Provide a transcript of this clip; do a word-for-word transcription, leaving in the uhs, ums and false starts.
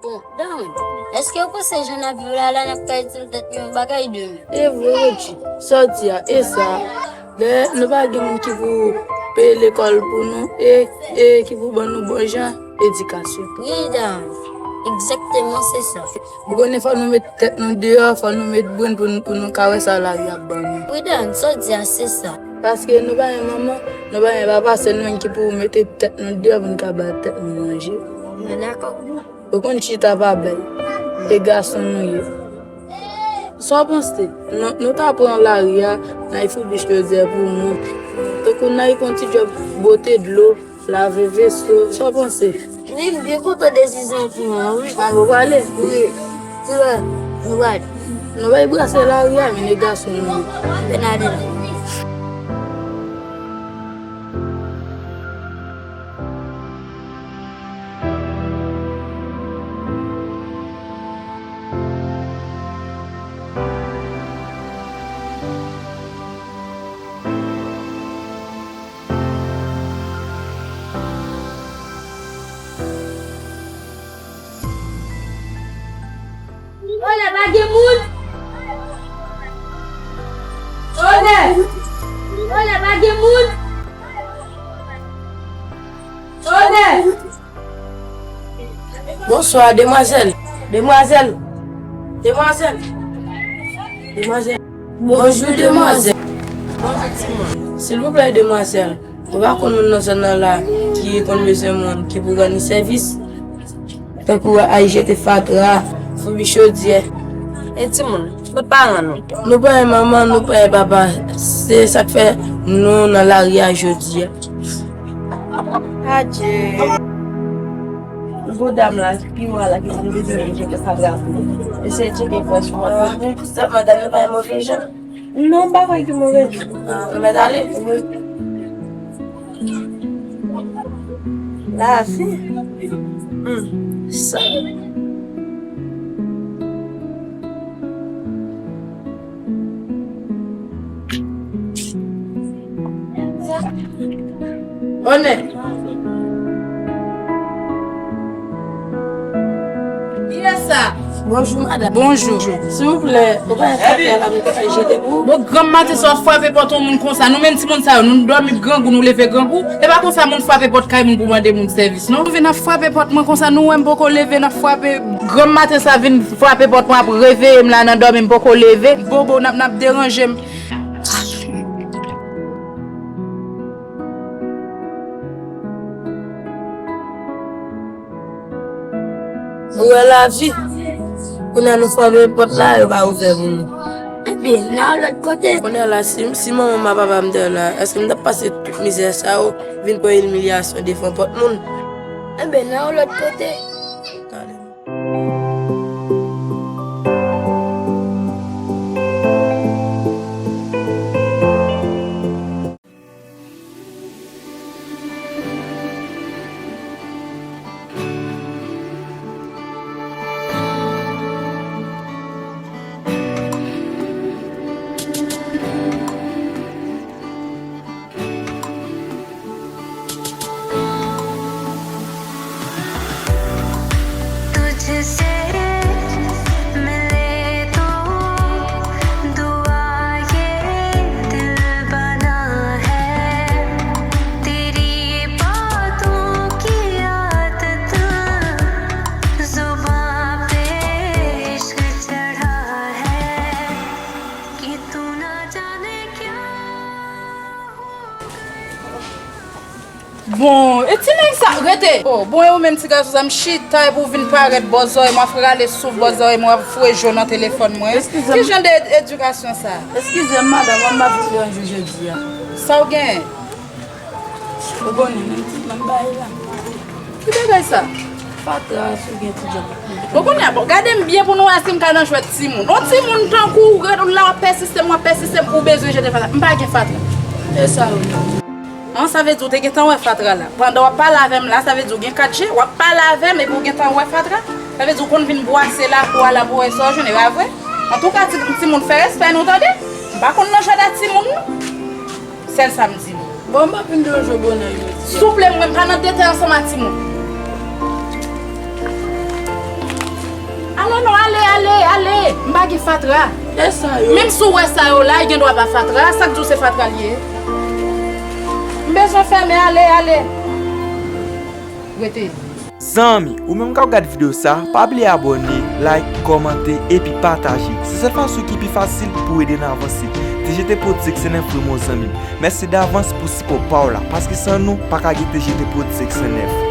Bon, Dam, èske w panse jan n ap viv la, la n ap ka itil tèt nou yon bagay demen? E vre, Roger, sa w di a, e sa, lè nou pa gen moun ki pou peye lekòl pou nou, e, e ki pou ban nou bon jan edikasyon. Wi, Dam, egzakteman se sa. Ou konnen fò nou met tèt nou deyò, fò nou met brenn pou nou, pou nou ka wè sa lari ap ban nou. Wi, Dam, sa w di a, se sa. Paske nou pa gen manman, nou pa gen papa, se nou menm ki pou mete tèt nou deyò pou nou ka ba tèt nou manje. Mwen dakò. Ou konn chita pa bèl. E gason nou ye. Sa w panse? Nou, nou ta pran lari a, n al fout bich lodyè pou mwen. Tankou n al fè yon ti djòb bwote dlo, lave veso. Sa w panse? Wi, m byen kontan desizyon ou pran an, wi. A, ou prale? Wi. Wi, nou prale. Nou pral brase lari a, men e gason nou ye. Ann ale. Olè, pa gen moun! Olè! Olè, pa gen moun! Olè! Bonswa, demwazèl. Demwazèl. Demwazèl. Demwazèl. Bonjou, demwazèl. Bonjou, timoun. Silvouplè, demwazèl. Ou pa konn moun nan zòn nan la ki konn bezwen moun ki pou rann li sèvis? Tankou al jete fatra, foubi chodyè. E timoun, kot paran nou? Nou pa gen manman, nou pa gen papa. Se sa k fè nou nan lari a jodi a. Adje. Gwo dam la, pi wo a la ki vin bezwen jete fatra pou nou. Eseye tcheke franchman. Sèlman dam yo pa gen move jan. Non, m pa kwè ki move jan. Ah, nou mèt ale? Wi. Lavi. Hmm. Sa. Onè. Kiyès sa? Bonjou, madanm. Bonjou. Silvouplè, ou pa gen fatra la pou fè jete pou ou? Bon, granm maten sa w ap frape pòt yon moun konsa. Nou menm timoun sa yo, nou dòmi grangou, nou leve grangou. E pa konsa moun frape pòt kay moun pou mande moun sèvis, non. Nou vin ap frape pòt mwen konsa, nou wè m poko leve, n ap frape. Granm maten sa vin frape pòt mwen, ap reveye m la nan dòmi, m poko leve. Bobo, n ap, n ap deranje m. Ou wè lavi. Kounye a nou frape pòt la, yo pa ouvè pou nou. Ebyen, n al lòt kote. Kounye a la, si, si manman m ak papa m te la, èske m t ap pase tout mizè sa yo, vin pran imilyasyon devan pòt moun? Ebyen, n al lòt kote. Gade. तुझसे मिले तो दुआ ये दिल बना है, तेरी बातों की आदत जुबां पे इश्क चढ़ा है कि तू ना जाने क्या हो गया। Bon, e ti nèg sa, rete. Oh, bon, e ou menm ti gason sa, m chita epi w vin parèt bò zòrèy mwen, w ap rale souf bò zòrèy mwen, w ap foure je w nan telefòn mwen. Eskize m. Ki jan de edikasyon sa? Eskize m, madanm, m ap vin deranje w jodi a. Sa w genyen? Ou konnen, menm ti, menm bagay la. Ki bagay sa? Fatra, si w gen ti djòb. Bon, kounye a, bon, gade m byen pou nou wè si m ka nan jwèt timoun. Yon timoun tankou w, ret la, w ap pèsiste m, w ap pèsiste m, ou bezwen jete fatra. M pa gen fatra. E sa, wi. An, sa vle di w te gentan wè fatra la. Pandan w ap pale avè m la, sa vle di w gen kat je, w ap pale avè m epi w gentan wè fatra. Sa vle di w konn vin bwase lakou a la pou w wè sa w jwenn, e pa vre? Antouka, ti, timoun, fè respè nou, tande? M pa konn nan jwèt a timoun, non. Sèl sa m di nou. Bon, m ap vin deranje w bonè jodi a. Souple, mwen, m pa nan detay ansanm a timoun. Non, non, ale, ale, ale. M pa gen fatra. E sa yo? Menm si w wè sa yo la, gen dwa pa fatra. Sa k di w se fatra l ye? M bezwen fèmen, ale, ale. Rete. Zanmi, ou menm k ap gad videyo sa, pa bliye abòne, like, kòmante, epi pataje. Se sèl fason ki pi fasil pou w ede n avanse. T G T Prod senk san nèf wi mon zanmi. Mèsi davans pou sipò pa w la, paske san nou, pa ka gen T G T Prod senk san nèf.